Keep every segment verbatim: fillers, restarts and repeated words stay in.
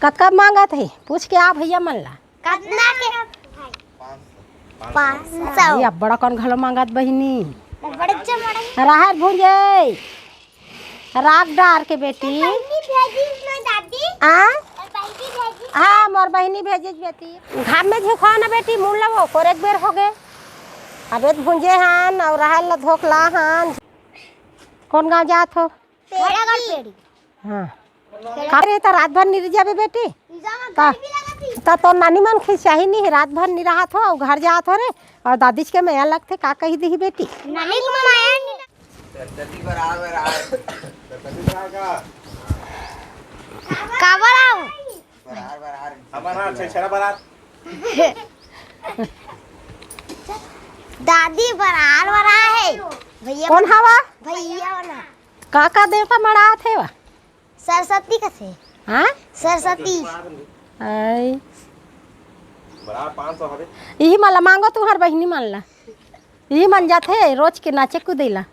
कतका मांगत हे? पूछ के आ भैया मन ला। कतना के? पाँच सौ। ये अब्बड़ अकन घलो मांगत बहिनी। बड़े जमड़ही। राहर भूंजे, राख डार के बेटी। बहिनी भेजिस ना दादी। आ? बहिनी भेजिस। हाँ, मोर बहिनी भेजिस बेटी। घाम में झुका ना बेटी, मुड़ लवो, कोरेक बेर हो गे। अबे भूंजे हन अउ राहर ला धोक ला हन। कौन गांव जात हो? पेड़ागढ़ पेड़ी। हाँ। का रे, त रात भर निर जाबे बेटी? निजा मत ता, गर्मी लगत ही। ता तोर नानी मन खिसियाही नहीं, रात भर निराहत हो, अउ घर जात हो रे, अउ दादी के मया लगथे, का कही दिही बेटी? नानी को मया नहीं। सरस्वती बराबर आ। सरस्वती बराबर का? काबर आओ? बराबर, बराबर। हमारा छेछरा बराबर। दादी बराबर, बराबर है। भैया कौन हवा? भैया ना। का का देवता मड़ात हे वा? सरस्वती कथे। हाँ? सरस्वती। आई। बड़ा पाँच सौ हवे। इही मन ला मांगो तुंहर बहिनी मन ला। इही मन जाथे रोज के नाचे कूदे ला।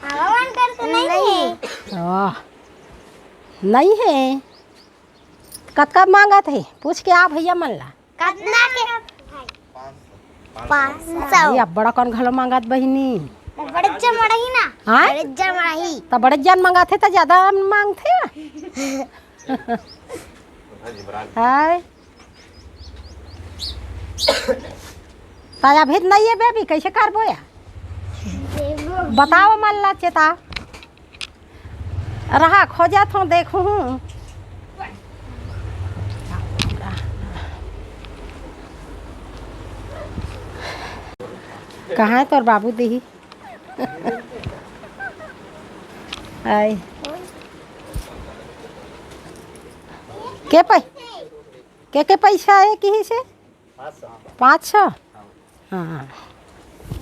हवा मन कर तो नहीं है। आह, नहीं है। कतका मांगत हे? पूछ के आ भैया मन ला। कतना के? पाँच सौ। ये अब्बड़ अकन घलो मांगत बहिनी। बड़े जन मड़ही ना। हाँ? बड़े जन मड़ही। त बड़े जन मांगत हे त ज्यादा मांगथे। हाय। त अभी नहीं है बेबी, कैसे करबो या? बताओ मन ला चेता। रहा, खोजत हूँ, देखूँ। कहाँ है तोर बाबू देही? आय। के पै-, के के पैसा है किही से? पाँच सौ। हाँ।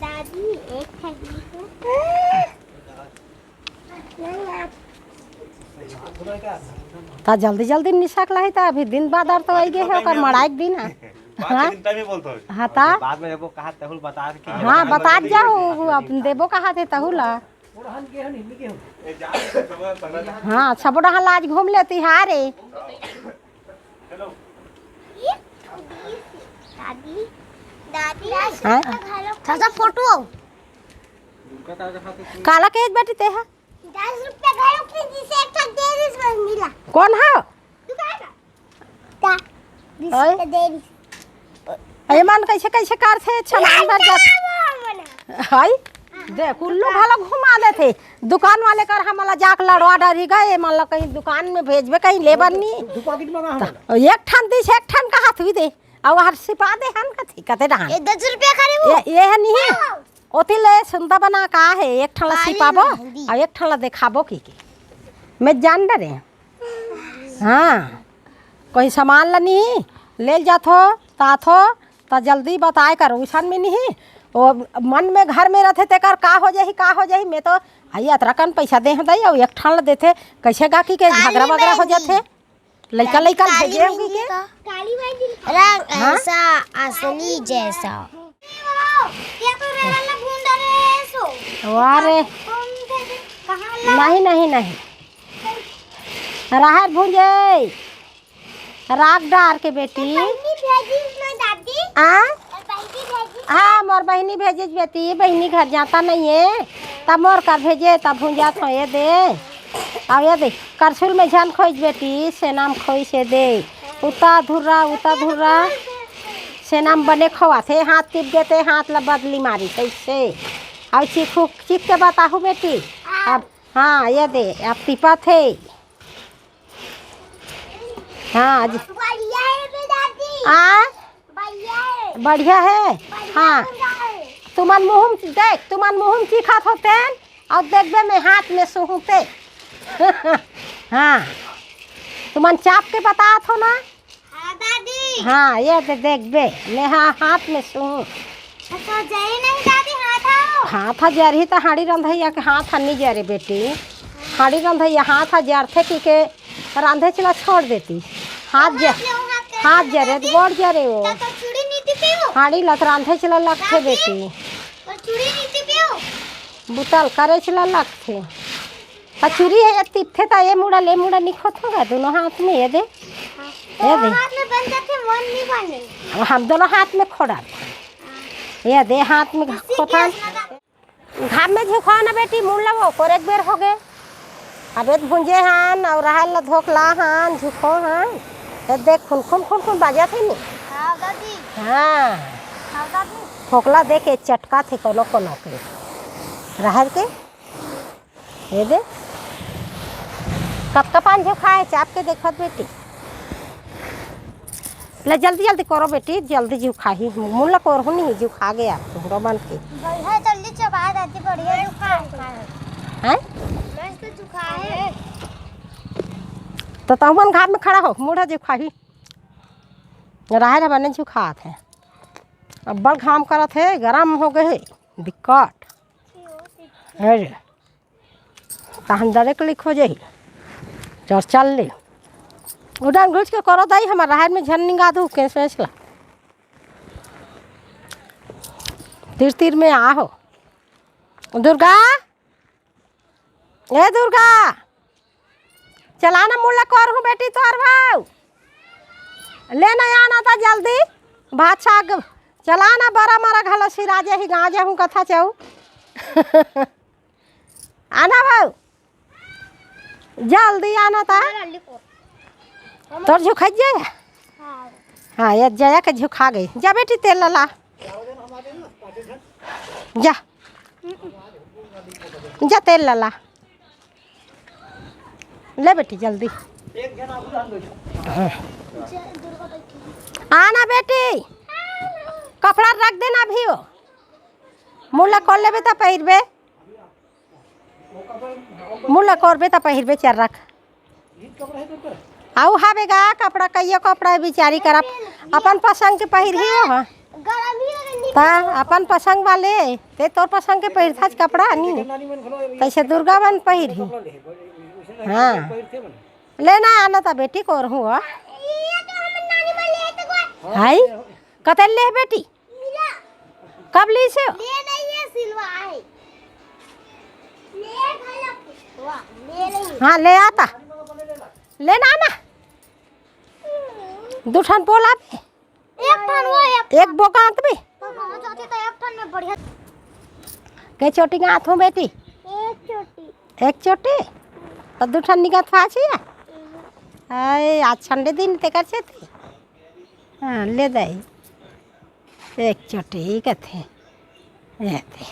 दादी, एक ठन ता जल्दी जल्दी निसक लाही, ता अभी दिन बादर तो आई गे हे, ओकर मड़ाई के दिन है। पाँच हाँ? दिन टाइम ही बोलता हूँ। हाँ, ता? बाद में देबो कहा तहुल बता के हाँ, बता जाओ, अब देबो कहा थे तहुल। हाँ, सबो डहान ला आज घूम लेती, हाँ रे। दादी, दादी, हाँ? चाचा, फोटो। काला केहेस बेटी तेहा? दस रुपया घलो के जिसे एक ठक दे दिस बस मिला। कौन हा? दुकान का। का? बीस ओए। रुपया दे दिस। ए मन कैसे कैसे करथे, सामान बर जात। हई, देख, उल्लू घलो घुमा देथे। दुकान वाले कर हमला जाके लड़वा डरही गा, ए मन ला कहीं दुकान में भेजबे, कहीं लेबर नहीं। दू पैकेट मंगा हमला। एक ठन दिस, एक ठन कहा थुई दे। अउ हर सिपा दे हन कथी, कते डहान। ये दस रुपया खरीदू। ये, ये है नहीं। ओती ले सुनता बना का है, एक ठन ला सिपाबो, अउ एक ठन ला देखाबो की के। मैं जान डरे। हाँ, कोई सामान ला नहीं, ले जाथो, ताथो, ता जल्दी बताए कर, उसन में नहीं। वो मन में घर में रहथे, तेकर का हो जाही, का हो जाही, मैं तो हई अतरा कन पैसा दे हूँ दई, अउ एक ठन ला देथे, कैसे गाकी के झगड़ा वगड़ा हो जाथे। लइका, लइका भेजे होगी के? काली भाई दिल का। रंग हाँ? ऐसा, असली जैसा। ये तो रेला ला भून डाले ऐसो। वाह रे। कौन दे दे? कहाँ ला? नहीं, नहीं, नहीं। राहर भूंजे। राख डार के बेटी। बहिनी भेजिस ना दादी। आ? बहिनी भेजिस। हाँ, मोर बहिनी भेजिस बेटी, बहिनी घर जाता नहीं है। तब मोर कर भेजे, तब भूंजा थोए दे। अब ये दे, करछुल में झन खोज बेटी, सेनाम खोई से दे। उता धुर्रा, उता धुर्रा, सेनाम बने खोआ थे, हाथ टिप गे ते हाथ ला बदली मारी कैसे। अब चीखू, चीख के बताहू बेटी। अब हाँ, ये दे, अब टिपा थे। हाँ, आज बढ़िया है बे दादी। आ? बढ़िया है। बढ़िया है? बढ़िया हाँ। बन रहा है। तुमन मुँह में देख, तुमन मुँह में चीखत होतेन, अउ देखबे मैं हाथ में सुहूते। हाँ। तुमन चाप के बतात हो ना? हाँ, दादी। हाँ, ये दे देखबे, मैं हा-, हाथ में सुहूँ। अच्छा, जरी नहीं दादी, हाथ आओ। हाथ हा जरही त हाड़ी रंधैया के हाथ हा नी जरे बेटी। हाड़ी रंधैया हाथ हा जरथे कि के रांधे चला छोड़ देती। हाथ जर-, हाथ जरे त गोड़ जरे वो। तो चूड़ी नीति पियो। हाड़ी लत रांधे चला लगथे दादी, बेटी। और चूड़ी नीति पियो। बुतल करे चला लगथे। अ चुरी हे, ये टिपथे त ये मुड़ा ले मुड़ा निखोत होगा दोनों हाथ में, ये दे। ये दे। हाथ में बन जाथे, मन नहीं बने। अब हम दोनों हाथ में खोड़ा। ये दे हाथ में तो खोथा। सीख गया ना। घाम में झुकाओ ना बेटी, मुड़ ला वो, कोरेक बेर हो गए। अब ये भुंजे हन, और रहल ला धोकला हन, झुको हन। ये देख, खुन, खुन, खुन, खुन बाजा थे नी। हाँ, दादी। हाँ। हाँ, दादी। फोकला देख, ये चटका थे कोनो, कोनो के। रहर के। ये दे। कतका पान झुकाए, चाप के देखत बेटी। ले जल्दी जल्दी करो बेटी, जल्दी झुकाही। मुला कोरहू नहीं, झुका गया तुमरो मन के। बढ़िया जल्दी चबा देती, बढ़िया झुका है। हैं? मस्त झुका है। तो तुमन घाम में खड़ा हो, मुड़ा झुकाही। राहर ह बने झुकात है। अब्बड़ घाम करत है, गरम हो गए है, दिक्कत। अरे। तहन दरेक लिख हो जाही। चल, चल ले। उड़ान घुस के करो दाई, हमर राहर में झन निंगा दू, केस वेस ला। तीर तीर में आहो। दुर्गा, ए दुर्गा, चला ना मुला करहूँ बेटी तोर भाव। ले ना आना था जल्दी, भात साग चला ना, बरा मरा घलो सिरा जाही, गाँव जाहूँ कथा चाऊ। आना भाव, जल्दी आना ता। तोर झुक जाए। हाँ। हाँ, ये जया के झुका गई। जा बेटी, तेल ला ला। जा। जा, तेल ला ला। ले बेटी, जल्दी। आना बेटी, कपड़ा रख देना अभी हो। मुला खोल लेबे त पहिरबे। मुला कोरबे त पहिरबे चर्रक। आऊ हावे गा कपड़ा, कइयो कपड़ा बिचारी कर अप-, अपन पसंद के पहिरही हो, हाँ। ता अपन पसंद वाले, ते तोर पसंद के पहिरथाच कपड़ा नी। तैसे दुर्गा बन पहिरही। हाँ। लेना आना ता बेटी कोरहूँ हो। हाय, कतल ले बेटी? कब ली से? ले नहीं है, सिलवा है। ले भैया, वाह, ले नहीं। हाँ, ले आता। ले ना, ना। दू ठन पोला पे। एक ठन वो, एक एक ठन। बोकांत पे। तो कहाँ जाते तो एक ठन में बढ़िया। के चोटी गाँथ हूँ बेटी? एक चोटी। एक चोटी? तो दू ठन निगत फाछी है? आय, आज संडे दिन ते कर छे ते? हाँ, ले दाई। एक चोटी कथे। ए दे।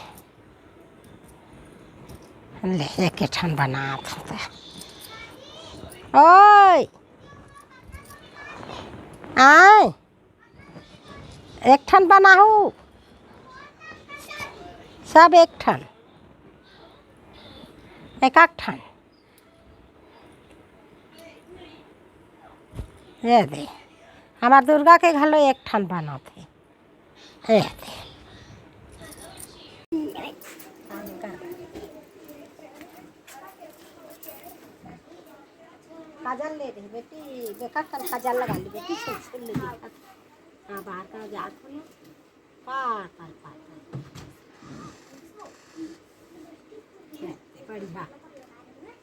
ले, एक ठन बनात हूँ ते। ओए! आय! एक ठन बनाहू। सब एक ठन। एक, एक ठन। ये दे, हमार दुर्गा के घलो एक ठन बनत हे। ये दे। काजल ले रही बेटी, देखा कल काजल लगा ली बेटी, छुल छुल ले देखा। हाँ, बाहर का जात हो ना। पार, पार, पार, पार। बढ़िया।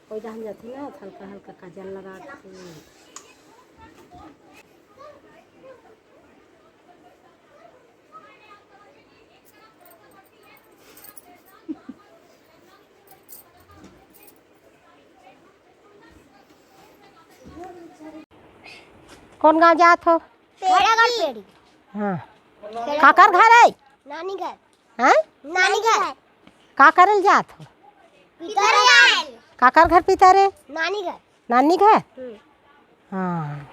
कोई दहन जाती ना, हल्का हल्का काजल लगा के। कौन गाँव जात हो? पेड़ागढ़ पेड़ी। हाँ। पेड़ागढ़। काकर घर है? नानी घर। हैं? नानी घर। का करल जात हो? पितर आयल। काकर घर पितर है? नानी घर। नानी घर? हम्म। हाँ।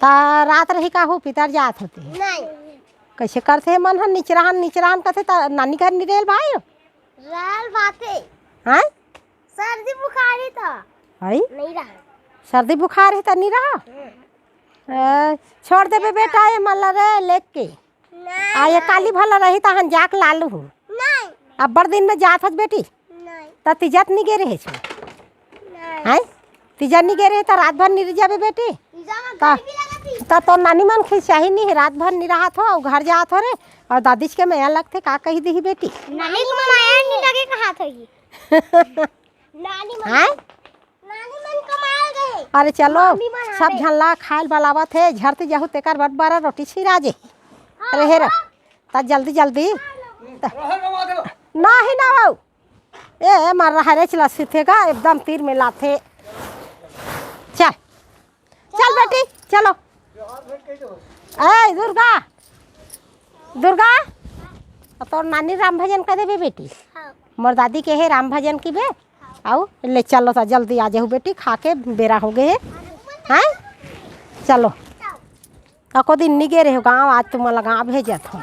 ता रात रही का हो पितर जात होते? नहीं। कैसे करते मन हन निचराहन, निचराहन कथे ता नानी घर निरेल भाई? रहल बाते। हैं? सर्दी बुखार ही था। आई? नहीं रहा। सर्दी बुखार ही था, नहीं रहा? हम्म। ए, छोड़ देबे बेटा, ये मन ला रे, लेके। नहीं, आ, ये नहीं। काली भला रही, तहन जाके लालू हो। नहीं। अब्बड़ दिन में जात हस बेटी। नहीं। त तीजत नहीं गे रहे छो। नहीं। हैं? तीजत नहीं गे रहे, त रात भर नहीं जाबे बेटी। तीजा में त, गर्मी लगती। त तोर नानी मन खिसियाही नहीं, रात भर नहीं रहत हो, अउ घर जात हो रे, अउ दादीच के मया लगथे, का कही दिही बेटी? नानी को मया नहीं लगे, कहा था ये। नानी मन, हैं? नानी मन कमाए गए। अरे चलो, मामी मन सब आवे। झन ला खाए ल बलावत हे, झरती जाहू तेकर बट बारा रोटी छिरा जे। हाँ, अरे हे रे, हाँ। त जल्दी जल्दी। त-, नहीं ना बाऊ। ए, ए, मार रहा रे, चला सीथे का, एकदम तीर में लाथे। चल, चल बेटी, चलो। ए, दुर्गा, दुर्गा, तोर नानी राम भजन कर देबे बेटी। हाँ। मोर दादी के हे राम भजन की बे, आऊ ले चलो त जल्दी आ जाहू बेटी, खा के बेरा हो गए हे। हैं? चलो। अको दिन नी गे रहे गाँव, आज तुमन ला गाँव भेजत हूँ।